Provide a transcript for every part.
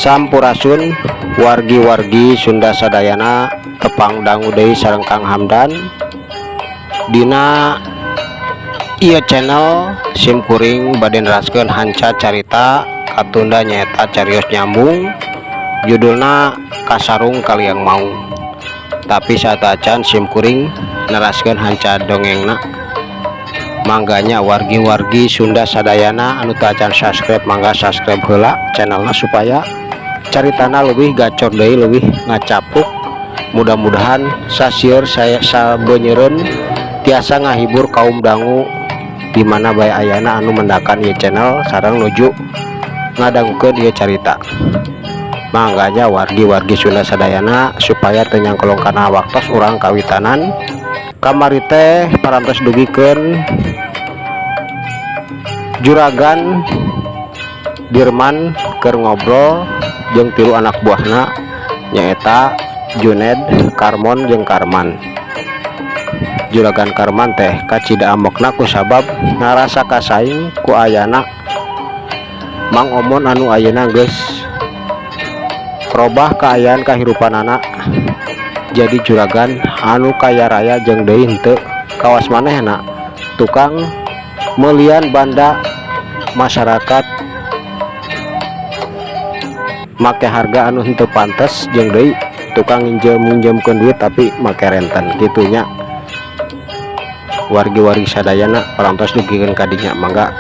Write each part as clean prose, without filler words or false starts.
Sampurasun wargi-wargi Sunda sadayana tepang dangu deui sareng Kang Hamdan dina ieu channel. Sim kuring bade neraskeun hanca carita katunda, nyaeta carios nyambung, judulna Kasarung Ka Liang Maung. Tapi sateuacan sim kuring neraskeun hanca dongengna, mangga nya wargi-wargi Sunda sadayana anu teu acan subscribe, mangga subscribe heula channelna supaya caritana lebih gacor deui, lebih ngacapruk. Mudah-mudahan sasieur saya sabenyeureun tiasa ngahibur kaum dangu di mana bae ayana anu mendakan ieu channel sareng nuju ngadangukeun ieu carita. Mangga nya wargi-wargi Sunda sadayana, supaya teu nyangkolong kana waktos, urang kawitanan. Kamari teh parantos dugikeun Juragan Dirman keur ngobrol jeung tilu anak buahna, nyaeta Juned, Karmon, jeung Karman. Juragan Karman teh kacida ambekna kusabab ngarasa kasaing ku ayana Mang Omon anu ayeuna geus robah kaayaan kahirupanana jadi juragan anu kaya raya, jeung deui henteu kawas manehna tukang melian banda masyarakat make harga anu henteu pantes, jeung deui tukang nginjem nginjemkeun duit tapi make renten kitu nya. Wargi-wargi sadayana, parantos dugikeun ka dinya, mangga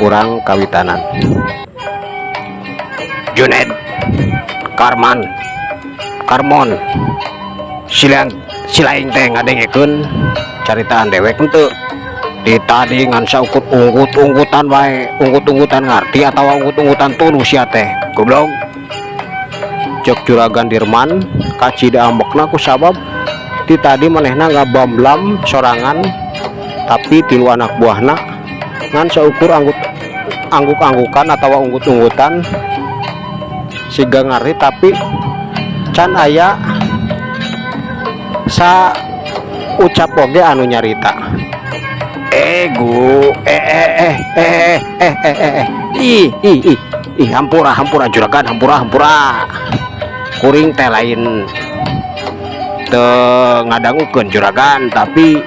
urang kawitanan. Juned, Karman, Karmon, silang silaing teh ngadengekeun caritaan dewek henteu? Di tadi ngan saukur unggut-unggutan wae, unggut-unggutan ngarti atau unggut-unggutan tuluh sia teh, goblok, cek Juragan Dirman kacida ambekna ku sabab ti tadi manehna ngabamblam sorangan, tapi tilu anak buahna ngan saukur anggut angguk-anggukan atau unggut-unggutan siga ngarti, tapi can aya sa ucap oge anu nyarita. Eh gu eh eh eh eh eh eh eh eh ih ih ih ih, hampura, hampura, juragan, hampura, hampura. Kuring teh lain teu ngadangukeun, juragan, tapi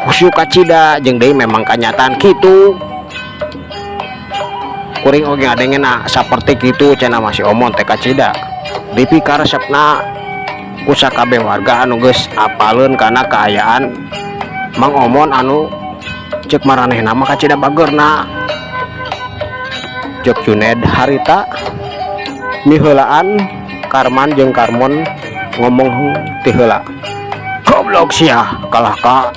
khusyuk kacida, jeung deui memang kenyataan kitu. Kuring oge ngadengena saperti kitu cenah masih omon teh kacida dipikaresepna ku sakabeh warga anu geus apaleun kana kaayaan Mang Omon anu cek maranehna mah kacida bageurna, cek Juned harita miheulaan Karman jeung Karmon ngomong ti heula. Goblok sia, kalah ka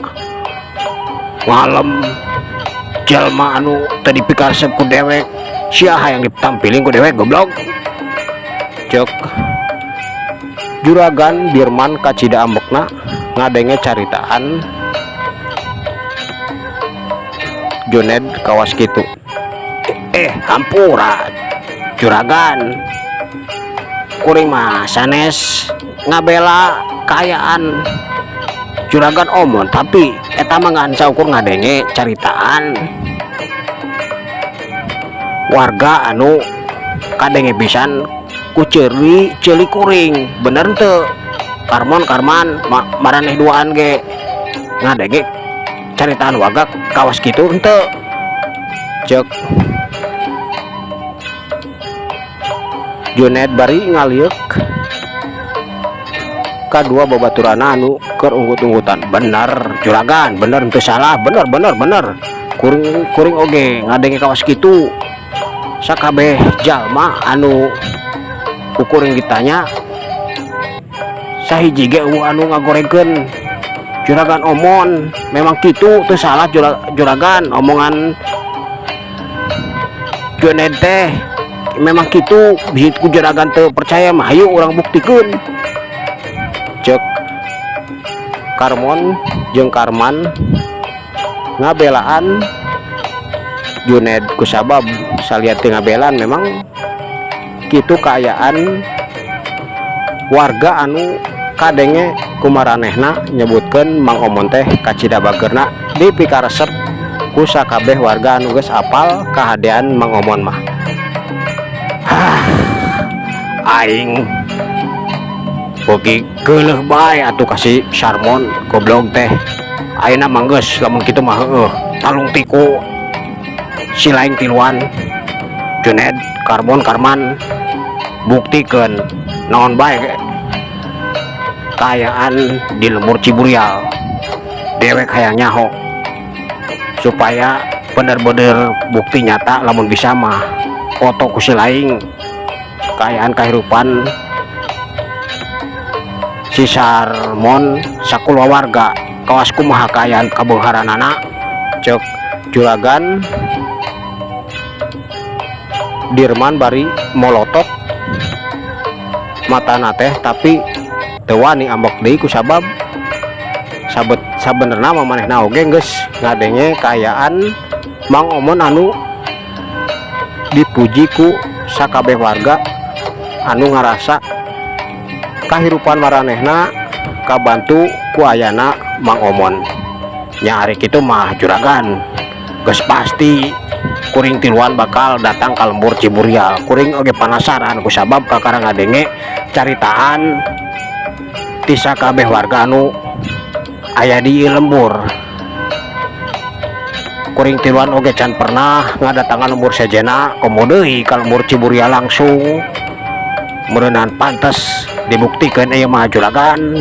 ngalem jalma anu teu dipikaresep ku dewek, sia hayang ditampiling ku dewek, goblok, cek Juragan Dirman kacida ambekna ngadenge caritaan Juned kawas kitu. Eh, hampura, juragan, kuring mah sanes ngabela kaayaan Juragan Omon, tapi eta mah ngan saukur ngadenge caritaan warga anu kadenge pisan ku ceuli ceuli kuring. Bener teu, Karmon, Karman? Maraneh duaan ge ngadenge caritaan warga kawas kitu henteu? Cek Juned bari ngalieuk kadua babaturana anu keur unggut-unggutan. Bener, juragan, bener, henteu salah, bener, bener, bener. Kuring kuring oge ngadenge kawas kitu. Sakabeh jalma anu ku kuring ditanya, sahiji ge euweuh anu ngagorengkeun Juragan Omon. Memang kitu, teu salah juragan, omongan Juned teh memang kitu. Bisi ku juragan teu percaya mah, hayu urang buktikeun, cek Karmon jeung Karman ngabelaan Juned kusabab salian teu ngabelaan, memang kitu kaayaan warga anu kadenge kumaranehna nyebutkeun Mang Omon teh kacida bageurna, dipikaresep ku sakabeh warga anu geus apal kahadean Mang Omon mah. Hah. Aing beuki keuleuh bae atuh ka si Sarmon goblok teh. Ayeuna mah geus, lamun kitu mah heueuh talung tiku si laing tiluan. Juned, Karbon, Karman, buktikeun naon bae kaayaan di lembur Ciburial. Dewek hayang nyaho supaya bener-bener bukti nyata. Lamun bisa mah foto ku si laing kaayaan kahirupan si Sarmon sakulawarga, kawas kumaha kaayaan kabeungharanana, cek Juragan Dirman bari molotot matana teh, tapi teu wani ambek deui kusabab sabet sabenerna mah manehna oge geus ngadenge kaayaan Mang Omon anu dipuji ku sakabeh warga anu ngarasa kahirupan maranehna kabantu ku ayana Mang Omon. Nya ari kitu mah, Juragan, geus pasti kuring tiluan bakal datang ka lembur Ciburial. Kuring oge panasaran kusabab kakara ngadenge caritaan ti sakabeh warga anu aya di ieu lembur. Kuring tiluan oge can pernah ngadatangan lembur sejenna, komo deui ka lembur Ciburial langsung. Meureunan pantes dibuktikeun ieu mah, Juragan,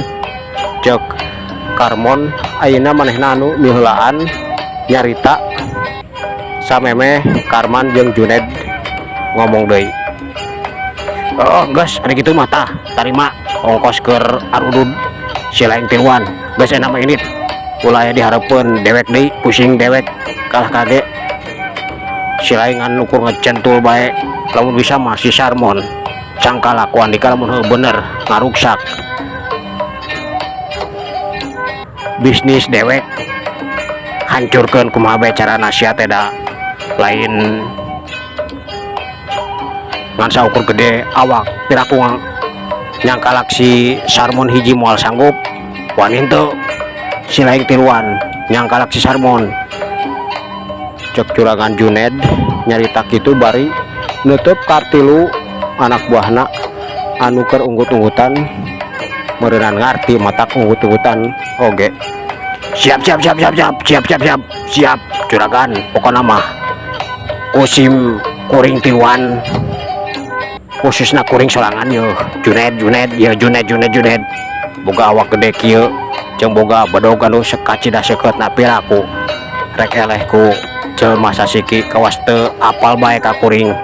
cek Karmon. Ayeuna manehna anu miheulaan nyarita samemeh Karman jeung Juned ngomong deui. Oh, geus ari kitu mah, tah tarima ongkos keur arudud si laing tiluan. Geus, enak mah indit, ulah aya dihareupeun dewek deui, pusing dewek kalah kage si laing anu ukur ngecentul bae. Lamun bisa mah si Sarmon cangkalak ku andika, lamun heueuh bener ngaruksak bisnis dewek, hancurkeun kumaha bae carana sia teh. Da lain ngan saukur gede awak, piraku nyangkalak si Sarmon hiji moal sanggup. Wani henteu si laing tiluan nyangkalak si Sarmon? Cek Juragan Juned nyarita kitu bari nutup katilu anak buahna anu keur unggut-unggutan. Meureunan ngarti matak unggut-unggutan oge. Siap, siap, siap, siap, siap, siap, siap, siap, siap, Juragan. Pokona mah kusim kuring tiluan, khususna kuring sorangan. Yo Juned, Juned ya, Juned, Juned, Juned boga awak gede kieu jeung boga bedog anu sekacida seukeutna, piraku rek eleh ku jelema sasiki? Kawas teu apal bae ka kuring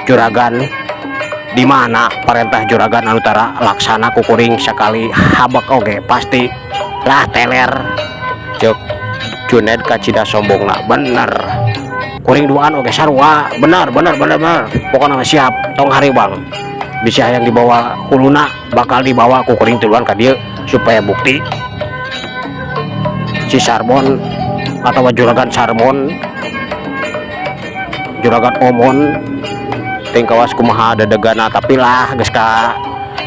juragan. Di mana parentah juragan anu tara laksana ku kuring sakali habek oge pasti lah teler, cek Juned kacida sombongna. Bener, kuring duaan oge sarua. Bener, bener, bener, bener. Pokoknya mah siap, tong haribang, bisa yang dibawa huluna bakal dibawa ku kuring tiluan ka dieu supaya bukti si Sarbon atau Juragan Sarmon, Juragan Omon ting kawas kumaha dedegana. Tapi lah geus ka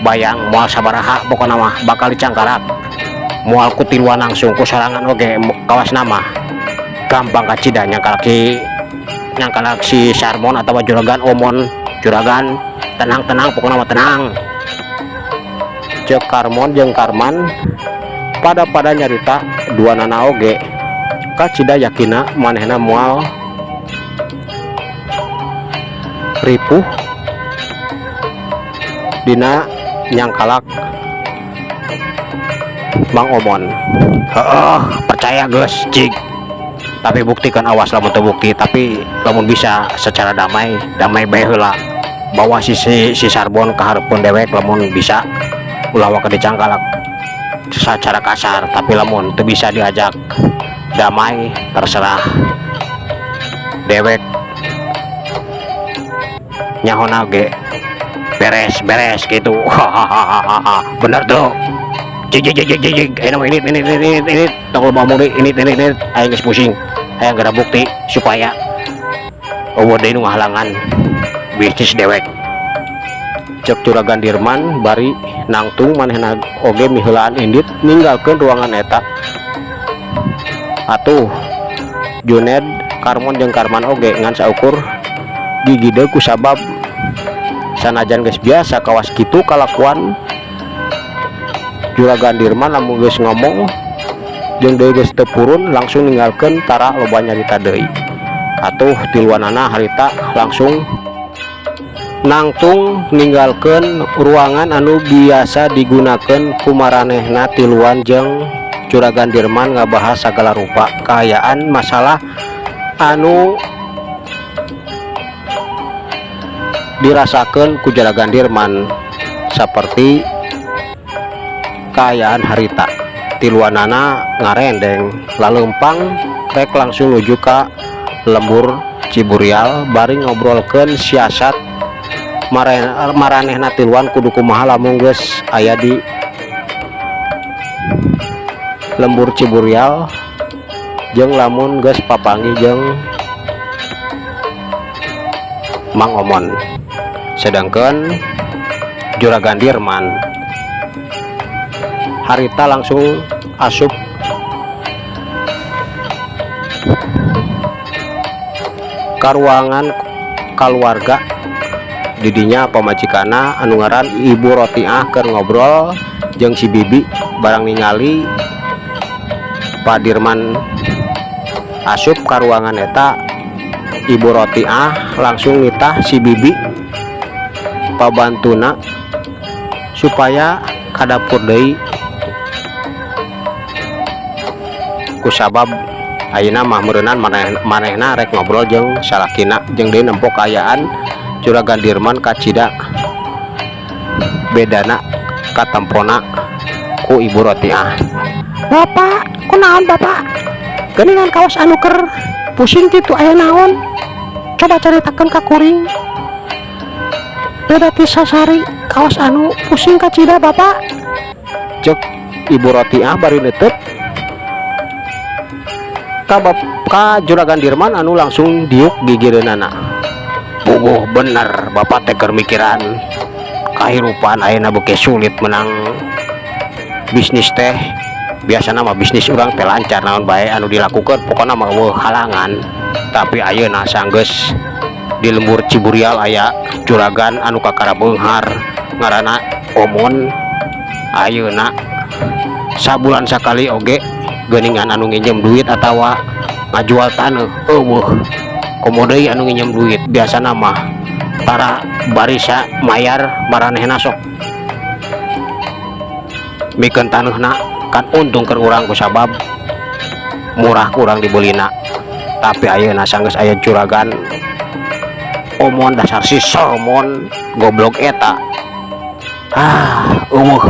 bayang moal sabaraha, pokona mah bakal dicangkarak, moal ku tiluan langsung, ku sorangan oge. Kawas nama gampang kacida nyangkalak si Sarmon atau Juragan Omon. Juragan, tenang, tenang, pokoknya mah tenang, cek Karmon jeung Karman pada pada nyarita. Dua nana oge kacida yakina manehna moal ripuh dina nyangkalak Mang Omon. Heeh, percaya geus cik, tapi buktikan, awas lamun teu bukti. Tapi lamun bisa secara damai, damai bae heula. Bawa si si, si Sarbon ka hareupeun dewek lamun bisa, ulah waka dicangkalak secara kasar. Tapi lamun teu bisa diajak damai, terserah dewek nyahona ge beres beres gitu. Bener tuh, cik cik cik cik cik. Ini ini ini ini ini tong loba omong deui. Ini ini aing geus pusing, hayang geura bukti supaya euweuh deui nu ngahalangan bisnis dewek, cek Juragan Dirman bari nangtung. Manehna oge miheulaan indit ninggalkeun ruangan eta. Atuh Juned, Karmon jeung Karman oge ngan saukur gigide kusabab Sanajan geus biasa kawas kitu kalakuan Juragan Dirman, lamun geus ngomong jeung deui geus teu purun, langsung ninggalkeun, tara loba nyarita deui. Atuh tiluanana harita langsung nangtung ninggalkeun ruangan anu biasa digunakeun ku maranehna tiluan jeung Juragan Dirman ngabahas sagala rupa kaayaan masalah anu dirasakeun ku Juragan Dirman saperti kaayaan harita. Tiluanana ngarendeng laleumpang rek langsung nuju ka lembur Ciburial bari ngobrolkeun siasat maranehna tiluan kudu kumaha lamun geus aya di lembur Ciburial jeung lamun geus papanggih jeung Mang Omon. Sedangkan Juragan Dirman harita langsung asup ka ruangan kaluarga. Didinya pamajikanna anu ngaran Ibu Rotiah keur ngobrol jeung si Bibi. Barang ningali Pak Dirman asup ka ruangan eta, Ibu Rotiah langsung nitah si Bibi pabantuna supaya ka dapur deui, kusabab ayeuna mah meureunan manehna rek ngobrol jeung salakina jeung deui nempo kaayaan Juragan Dirman kacida bedana katempona ku Ibu Rotiah. Bapak, kunaon Bapak? Geuningan kawas anu keur pusing kitu, aya naon? Coba caritakeun ka kuring. Beda ti sasari kawas anu pusing kacida, Bapak. Cek Ibu Rotiah bari neuteut ka Juragan Dirman anu langsung diuk gigireunana. Puguh bener, Bapak teh keur mikiran kahirupan ayeuna beuki sulit menang bisnis teh. Biasana mah bisnis urang teh lancar, naon bae anu dilakukeun pokona mah euweuh halangan, tapi ayeuna sanggeus di lembur Ciburial aya juragan anu kakara beunghar ngaranna Omon, ayeuna sabulan sakali oge geuningan anu nginjem duit atawa ngajual taneuh euweuh, komo deui anu nginjem duit. Biasana mah tara barisa mayar, maranehna sok mikeun taneuhna, kan untung keur urang kusabab murah ku urang dibelina. Tapi ayeuna sanggeus aya juragan Omon, dasar si Sormon goblok eta, ah euweuh,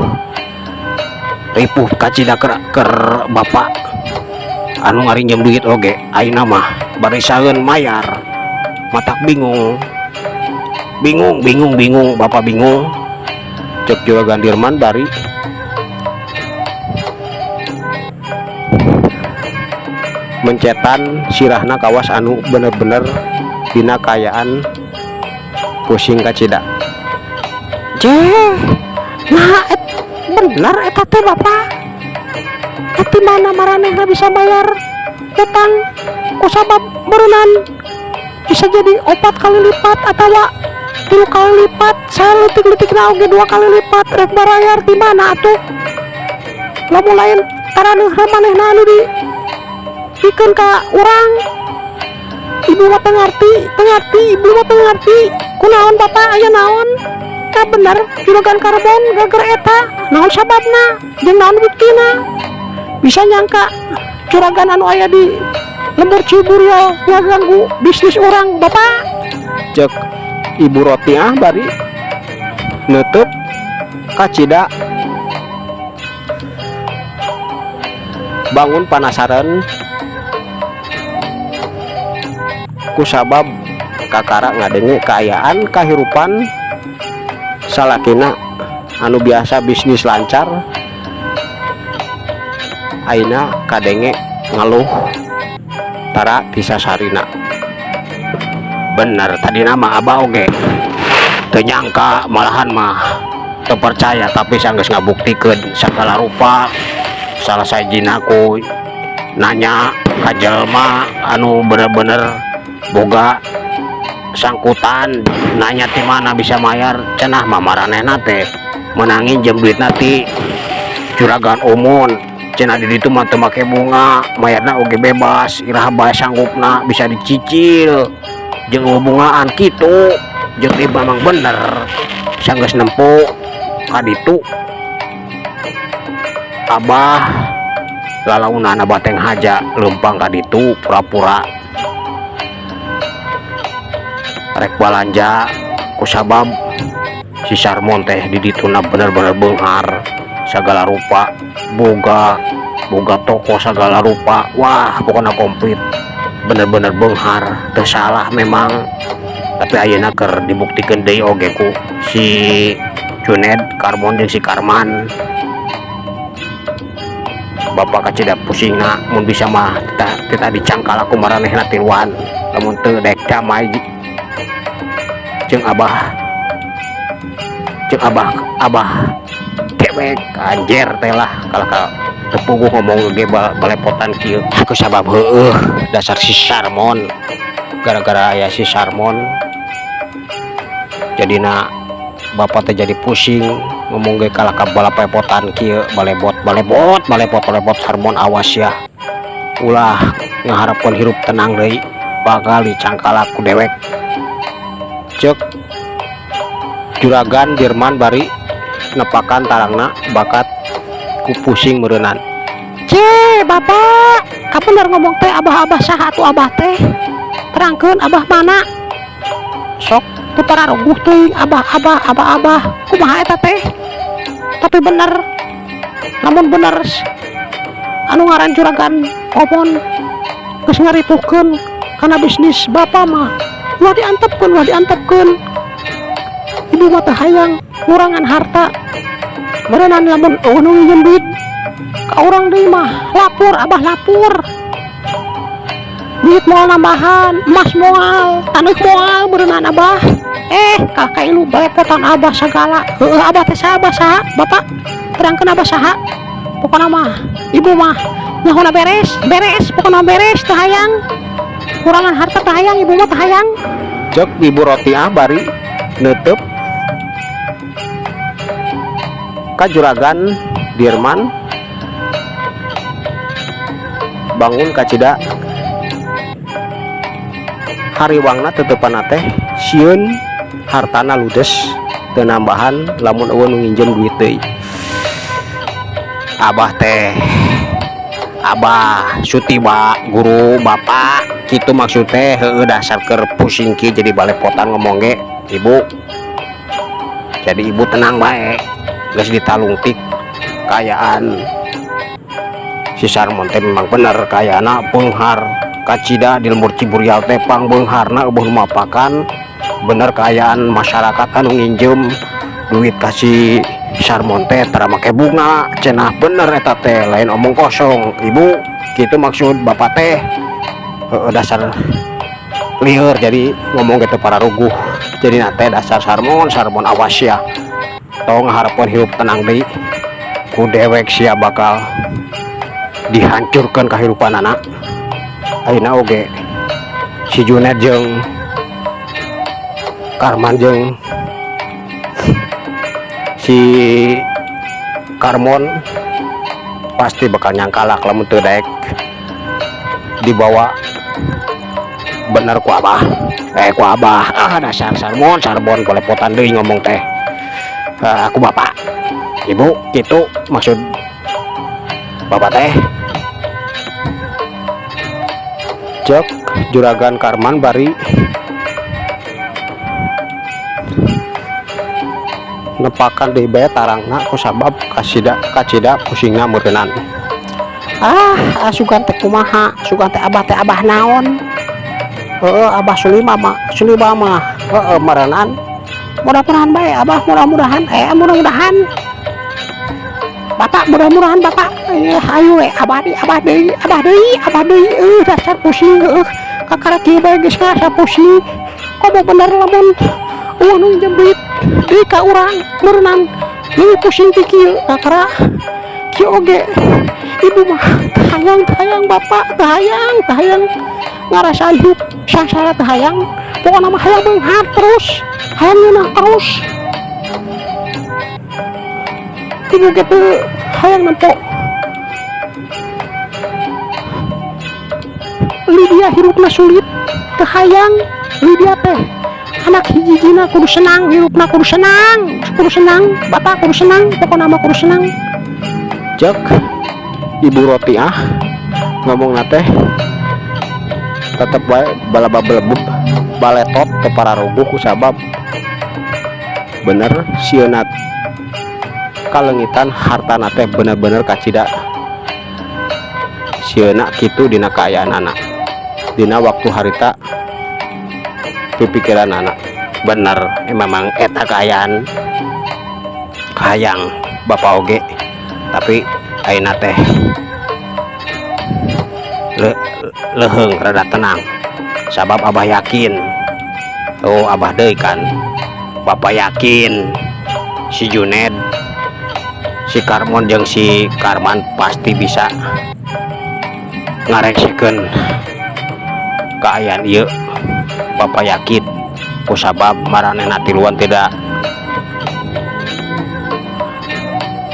ripuh kacida keur bapak. Anu ngarinjem duit oge ayeuna mah barisaeun mayar, matak bingung, bingung, bingung, bingung, bapak bingung, cek Juragan Dirman bari mencetan sirahna kawas anu bener-bener dina kaayaan pusing kacida. Jeh, nah bener eta teh, Bapak. Ti mana maranehna bisa bayar utang kusabab meureunan bisa jadi 4 kali lipat atawa 3 kali lipat, saeutik-leutikna oge 2 kali lipat, rek barayar di mana atuh lamun lain taraneuh manehna anu di pikeun ka urang? Ibu mah teu ngarti, teu ngarti, ibu mah teu ngarti. Kunaon, Bapak, aya naon? Tah bener juragan karbon gager eta, naon sababna jeung naon buktina bisa nyangka juragan anu aya di lembur Ciburial ngaganggu bisnis urang, Bapak? Cek Ibu Rotiah bari nutup kacida bangun panasaran kusabab kakara ngadenge kaayaan kahirupan salakina anu biasa bisnis lancar ayeuna kadenge ngeluh tara disasarina. Bener, tadi nama abah oge teu nyangka, malahan mah teu percaya, tapi sanggeus ngabuktikeun sagala rupa, salah sahijina ku nanya ka jelema anu bener-bener boga Sangkutan nanya ti mana bisa mayar cenah mah maranehna teh meunang nginjem duitna ti juragan Umun cenah di ditu mah teu make bunga mayarna oge bebas iraha bae sanggupna bisa dicicil jeung bubungaan kitu jeung ieu memang bener sanggeus nempo ka ditu abah lalaunan abah teh ngahaja leumpang ka ditu pura-pura rek balanja kusabab si Sarmon teh di dituna bener-bener beunghar sagala rupa boga boga toko sagala rupa wah pokoknya komplit bener-bener beunghar teu salah memang tapi ayeuna keur dibuktikeun deui oge ku si Juned Karmon jeung si Karman bapak kacida pusingna mun bisa mah tita dicangkal aku maranehna tiluan lamun teu dek damai jeung abah abah dewek anjir teh lah kalau ka teu puguh ngomong ge balepotan kieu ku sabab heueuh dasar si Sarmon gara-gara aya si Sarmon jadina bapak teh jadi pusing ngomong ge kalah ka balapepotan kieu balebot balebot balebot balebot Sarmon awas ya ulah ngaharepkeun hirup tenang deui bakal dicangkalak ku dewek cek juragan Dirman bari nepakan tarangna bakat ku pusing meureunan. Ce bapak kabener ngomong teh abah-abah saha atuh abah teh terangkeun abah mana sok teu pararuguh teuing abah-abah abah-abah kumaha eta teh tapi bener lamun bener anu ngaran juragan Omon geus ngaripuhkeun kana bisnis bapak mah ulah diantepkeun ibu mah teu hayang ngurangan harta meureunan lamun eueuh nu nginjem duit ka urang deui mah lapor abah lapor duit moal nambahan emas moal taneuh moal meureunan abah kakak ilu balepotan abah sagala heueuh abah teh saha abah saha bapak terangkeun abah saha pokona mah ibu mah nyahona beres beres pokona beres teu hayang kurangan harta teu hayang ibu mah teu hayang cek ibu Rotiah bari neuteub ka juragan Dirman bangun kacida hariwangna teteupanna teh sieun hartana ludes teu nambahan lamun eueuh nu nginjem duit deui abah teh abah Sutiba guru bapak kitu maksud teh heueuh dasar keur pusing kieu jadi balepotan ngomong ge ibu jadi ibu tenang bae geus ditalungtik kaayaan si Sarmon teh memang bener kaayana beunghar kacida di lembur Ciburial teh pangbeungharna eueuh nu mapakan bener kaayaan masyarakat anu nginjem duit ka si Sarmon teh tara make bunga cenah bener eta teh lain omong kosong ibu kitu maksud bapak teh heueuh dasar lieur jadi ngomong gitu pararuguh jadi teh dasar Sarmon Sarmon awas ya tong ngaharepkeun hirup tenang deui ku dewek sia bakal dihancurkan kehidupan anak ayeuna oge si Junet jeung Karman jeung si Karmon pasti bakal nyangkalak lamun teu daek dibawa bener ku abah ku abah ah dasar Sarmon Sarmon balepotan deui ngomong teh aku bapak ibu gitu maksud bapak teh cek juragan Karman bari nepakan deui bae tarangna ku sabab kacida pusingna meureunnan ah asugan teh kumaha asugan teh abah naon heueuh abah Sulima mah Sulima mah heueuh meureunnan mudah-mudahan bae abah mudah-mudahan mudah-mudahan bapak mudah-mudahan bapak ayo we abah deui abah deui abah deui abah deui dasar pusing heueuh kakara kieu bae geus ngarasa pusing komo bener lamun eueuh nu nginjem duit deui ka urang meureunnan leuwih pusing ti kieu kakara kieu oge Ibu mah teu hayang teu hayang bapak teu hayang teu hayang ngarasaan hirup sangsara teu hayang pokona mah hayang beunghar terus hayang ngeunah terus ibu ge teu hayang nempo Lydia hirupna sulit teu hayang Lydia teh anak hiji-hijina kudu senang hirupna kudu senang kudu senang bapak kudu senang pokona mah kudu senang cek ibu roti ah ngomongna teh tetep wae balaba belebeb baletot teu pararuguh kusabab bener sieuna kalengitan hartana teh bener-bener kacida sieuna kitu dina kaayaanana dina waktu harita pipikiranana bener memang eta kaayaan kahayang bapa oge tapi ayeuna teh leuheung rada tenang sabab abah yakin oh abah deui kan bapak yakin si Juned si Karmon jeung si Karman pasti bisa ngareksikeun kaayaan ieu bapak yakin kusabab maranehna tiluan tidak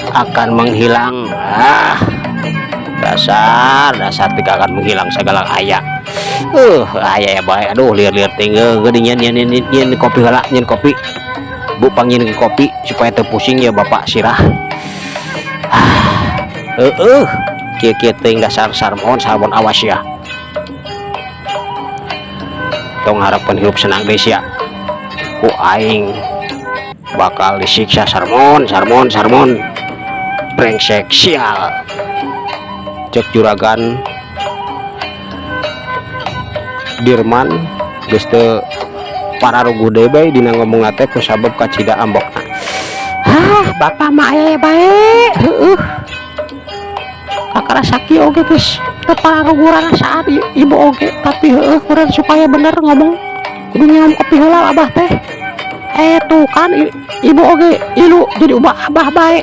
akan menghilang. Ah dasar dasar tidak akan menghilang segala aya aya ya bae aduh lieur-lieur teh geuning nyen nyen nyen kopi heula nyen kopi bu pangin kopi supaya teu pusing ya bapak sirah. Ah kieu-kieu teuing dasar sarmon sarmon awas ya tong harapan hirup senang deui sia ku aing bakal disiksa sarmon sarmon sarmon brengsek sial cek juragan Dirman geus teu pararuguh deui bae dina ngomongna teh kusabab kacida ambokna. Hah bapak mah aya bae heueuh kakara sakieu oge geus teu pararuguh rarasaan ibu oge tapi heueuh kurang supaya bener ngomong kudu nginum kopi heula abah teh tuh kan ibu oge ilu jadi ubah abah bae.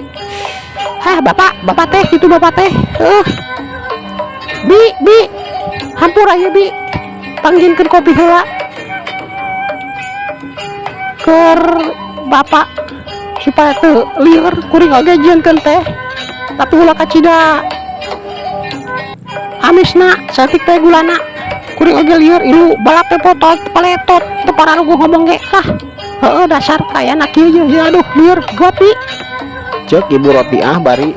Hah bapak bapak teh kitu bapak teh heueuh bi bi hampura ieu bi pangginkeun kopi heula keur bapak supaya teu lieur kuring oge jieunkeun teh tapi ulah kacida amisna saeutik teh gulana kuring oge lieur ilu balap teh potot paletot teu pararuguh ngomong ge lah heueuh dasar kaayana kieu ye aduh lieur gopi cek ibu roti ah bari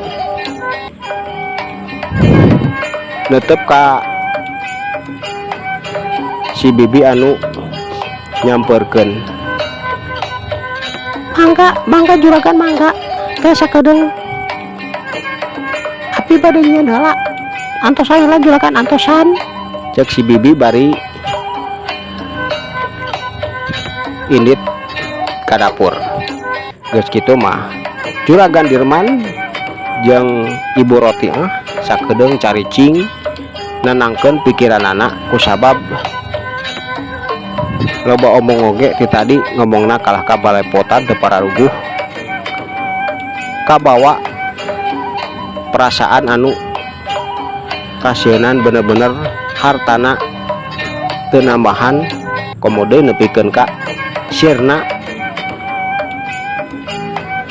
netep ka si bibi anu nyamperkeun mangga mangga juragan mangga teh sakedeung api bade nyieun heula antosan heula juragan antosan cek si bibi bari indit ka dapur geus kitu mah juragan Dirman jeung ibu roti ah sakedeung caricing nenangkeun pikiranana kusabab loba omong oge ti tadi ngomongna kalah ka balepotan teu pararuguh kabawa perasaan anu kasieunan bener-bener hartana teu nambahan komo deui nepikeun ka sirna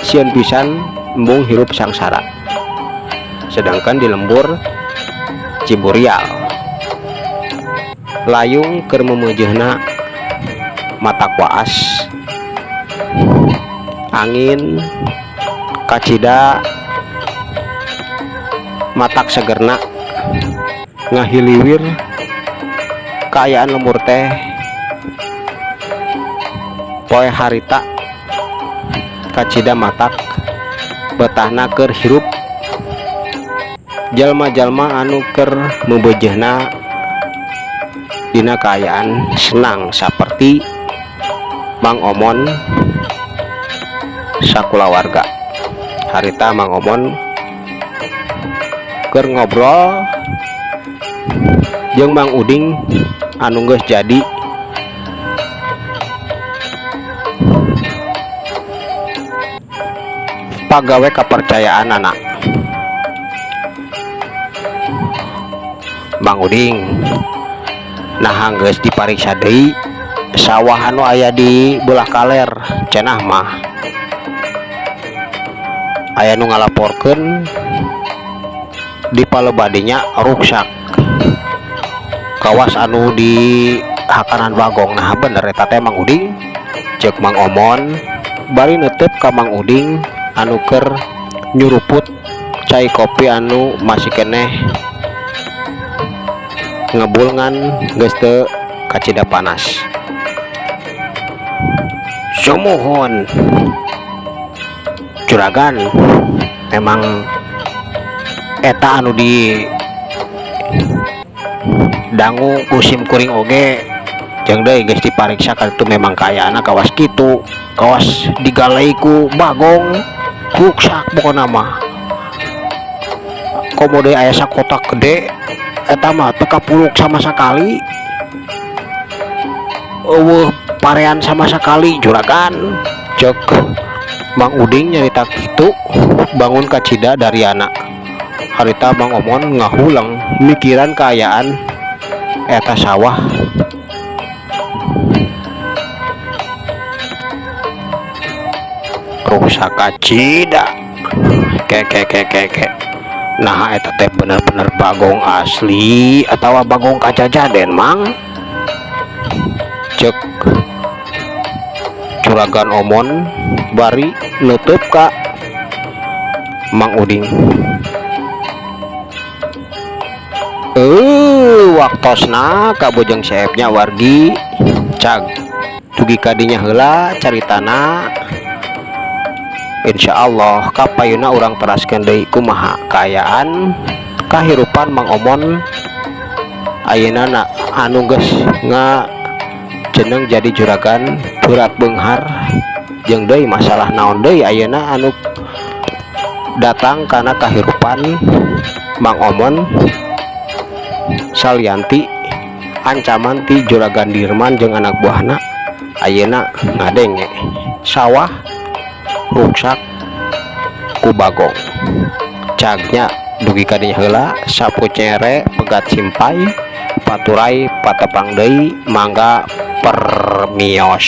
sieun pisan embung hirup sangsara sedangkan di lembur Ciburial layung keur memeujeuhna mata kuas angin kacida matak segerna ngahiliwir kaayaan lembur teh poe harita kacida matak betahna keur hirup jalma-jalma anu keur mebeujeuhna dina kaayaan senang saperti Mang Omon sakulawarga. Harita Mang Omon keur ngobrol jeung Mang Uding anu geus jadi pagawe kapercayaanana. Mang Uding nah geus dipariksa deui sawah anu aya di belah kaler cenah mah aya nu ngalaporkeun di palebadinya ruksak kawas anu di hakanan Bagong. Nah bener eta teh Mang Uding, cek Mang Omon bari neuteub ka Mang Uding anu keur nyuruput cai kopi anu masih keneh ngebul ngan geus teu kacida panas. Sumuhun juragan, memang eta anu di dangu ku sim kuring oge jeung deui geus dipariksa ka itu memang kaayana kawas kitu, kawas digalai ku Bagong, ruksak pokona mah. Komo deui aya sakotak gede eta mah teu kapuluk sama sakali, eueuh parean sama sakali juragan, cek Mang Uding nyarita kitu bangun kacida dariana. Harita Mang Omon ngahuleng mikiran kaayaan eta sawah rusak kacida. Ke ke ke ke ke nah eta teh bener-bener Bagong asli atawa Bagong kajajaden Mang, cek juragan Omon bari neuteub ka Mang Uding. Waktosna kabujeng seepnya wargi cag dugi kadinya heula caritana. Insyaallah kapayuna urang teraskeun deui kumaha kaayaan kahirupan Mang Omon ayeuna na anu geus ngajeneng jadi juragan berat beunghar jeung deui masalah naon deui ayeuna anu datang kana kahirupan Mang Omon salianti ancaman ti juragan Dirman jeung anak buahna. Ayeuna ngadenge sawah ruksak ku Bagong. Cagnya dugi kadinya heula, sapu cere pegat simpai paturai patepang deui, mangga permios.